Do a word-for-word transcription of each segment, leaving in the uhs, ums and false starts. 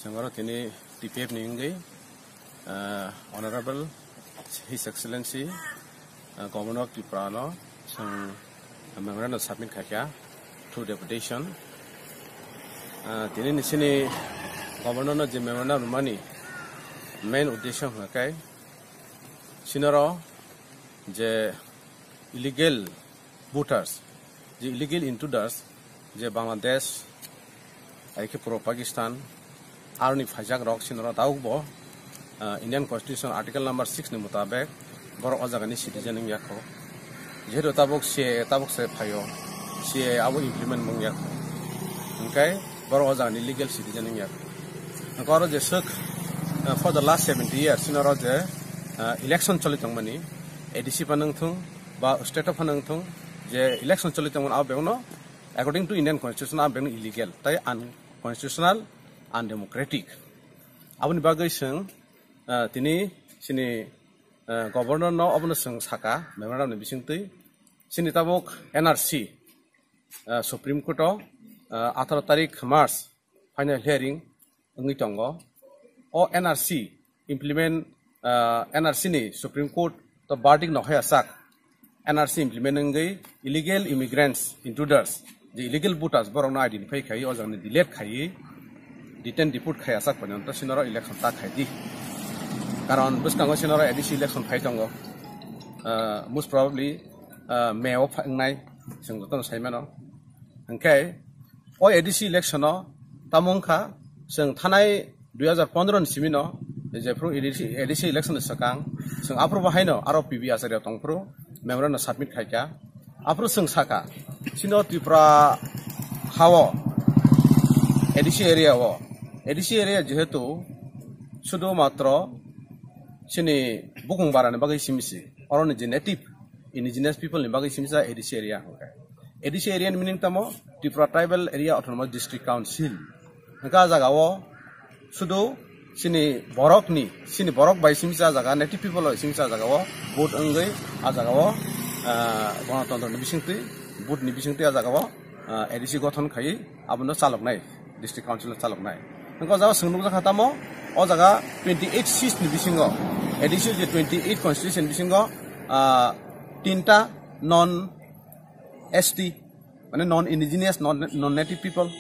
Chwng oro tini T P F ni wngwi, ah, Honorable His Excellency, ah, Governor of Tripura no chwng memorandum submit khaikha through deputation. Ah, tini ni sini Governor no je memorandum rwmani main uddesho hwnkhe sinoro je illegal voters, je illegal intruders, je Bangladesh, hai khe puro Pakistan, aroni phaijak rok sinoro tabuk bo, ah, Indian Constitution Article number six ni mutabek borok o jaga ni citizen wngya kho. Jehetu tabuk C A A tabuk se phaio, C A A abo implement wngya kho. Hwnkhe borok o jaga ni legal citizen wngya kho. Hwnkhe oro je swk, ah, for the last seventy years sinoro je, ah, election choli tongmani, A D C phano wngthung, ba state o phano wngthung, je election choli tongmani abo bebakno according to Indian Constitution abo bebakno illegal, tai unconstitutional, undemocratic. Aboni bagwi chwng, ah, tini chini, ah, Governor no obono chwng saka memorandum ni bisingtwi, chini tabuk N R C, ah, Supreme Court o, ah, atharo tarik March final hearing wngwi tongo. O N R C implement, ah, N R C ni Supreme Court to verdict no hoya sak, N R C implement wngwi illegal immigrants, intruders, je illegal voters borokno identify khai, o jagani delete khai, detain deport khai asak porjonto sinoro election ta khai di. Karon bwskango sinoro A D C election phai tongo. Ah, most probably, ah, May o pha-, wngnai, chwng jotono sai mano. Hwnkhe o A D C election o tamo wngkha, chwng thanai dui hajar pondro ni simi no, jephru A D C, A D C election ni swkang, chwng aphuru bo haino aro P B Acharya tongphuru memorandum submit khaikha. Aphuru chwng sakha, chino Tripura hao A D C area o, A D C area jehetu sudu matro chini bukung barani bagwi simi se, oroni je native indigenous people ni bagwi simi sa A D C area hwnkhe. A D C area ni meaning tamo Tripura Tribal Area Autonomous District Council. Hwnkhe a jaga o sudu chini borok ni, chini borok bai simi sa jaga, native people bai simi sa jaga o vote wngwi a jaga o, ah, Ganatantro ni bisingtwi, vote ni bisingtwi a jaga o, ah, A D C gothon khai abono chaloknai, district council no chaloknai. Hwnkhe o jaga chwng nukjakha tamo, o jaga twenty eight seats ni bisingo, A D C je twenty eight constituency ni bisingo, ah, tinta non S T, mane non indigenous, non, non native people,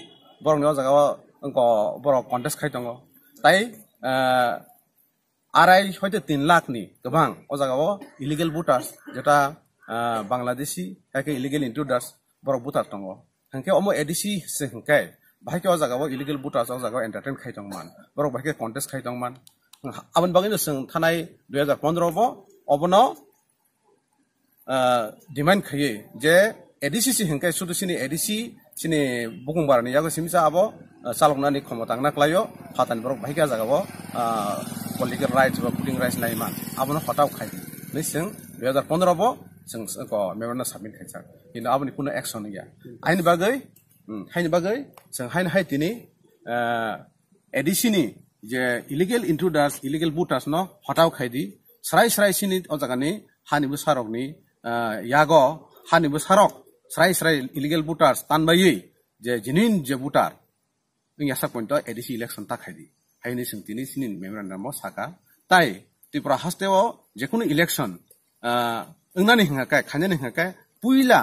borokni o jaga o wngkha borok contest khai tongo. Tai, ah, arai hoite tin lakh ni kwbang o jaga o illegal voters, jeta, ah, Bangladeshi, hai khe illegal intruders, borok voter tongo. Hwnkhe omo A D C se hwnkhe, bahai khe o jaga o illegal voters o jaga o entertain khai tongman, borok bahai khe contest khai tongman. Aboni bagwi no chwng thanai dui hajar pondro bo obono, ah, demand khaiwi je A D C se hwnkhe sudu chini A D C, chini bukung barani yago simi sa abo, ah, chaloknani khomota wngna klaio, phatani borok bahai khe a jaga o, ah, political rights ba voting rights nai man, abono hotao khai hinwi chwng dui hajar pondro bo chwng, ko, memorandum submit khaijak. Kintu aboni kuno action wngya. Haini bagwi, hmm, haini bagwi chwng haini hai tini, ah, A D C ni je illegal intruders, illegal voters no hotao khai di, srai srai sini o jaga ni hani bwsarok ni, ah, yago hani bwsarok srai srai illegal voters tanbaiwi je genuine je voter wngya sak point o A D C election ta khai di. Haini chwng tini sini memorandum o saka. Tai Tripura haste o jekunu election, ah, wngnani hwnkha khe, khainani hwnkha khe, puila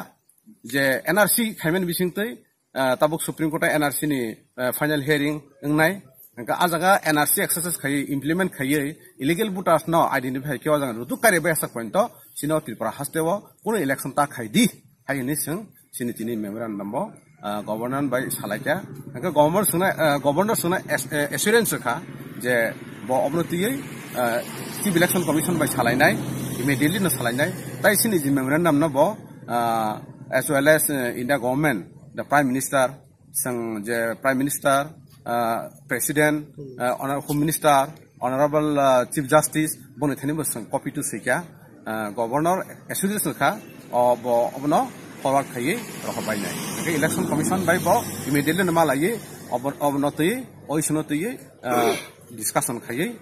je N R C khaimani bisingtwi, ah, tabuk Supreme Court o N R C ni, ah, final hearing wngnai. Hwnkha a jaga N R C exercise khaiwi, implement khaiwi, illegal voters no identify khe o jaga rutuk kari bai asak point o, chino Tripura haste o kuno election ta khai di, hai hinwi chwng chini tini memorandum bo, ah, governor bai salaikha. Hwnkhe governor swngnai, ah, governor swngnai as-, eh, assurance rwkha je bo obono twiwi, ah, Chief Election Commission bai salainai, immediately no salainai. Tai chini je memorandum no bo, ah, as well as, eh, India government, the Prime Minister, chwng je Prime Minister, ah, President, ah, Honor-, Home Minister, Honorable, ah, Chief Justice, boni thani bo chwng copy to swikha, ah, Governor association kha, o bo obono forward khaiwi rokha bainai. Hwnkhe Election Commission bai bo immediately no malaiwi obo-, obono twi, o issue no twi, ah, discussion khaiwi,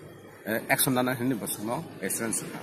eh, action nana hinwi bo chwngno assurance rwkha.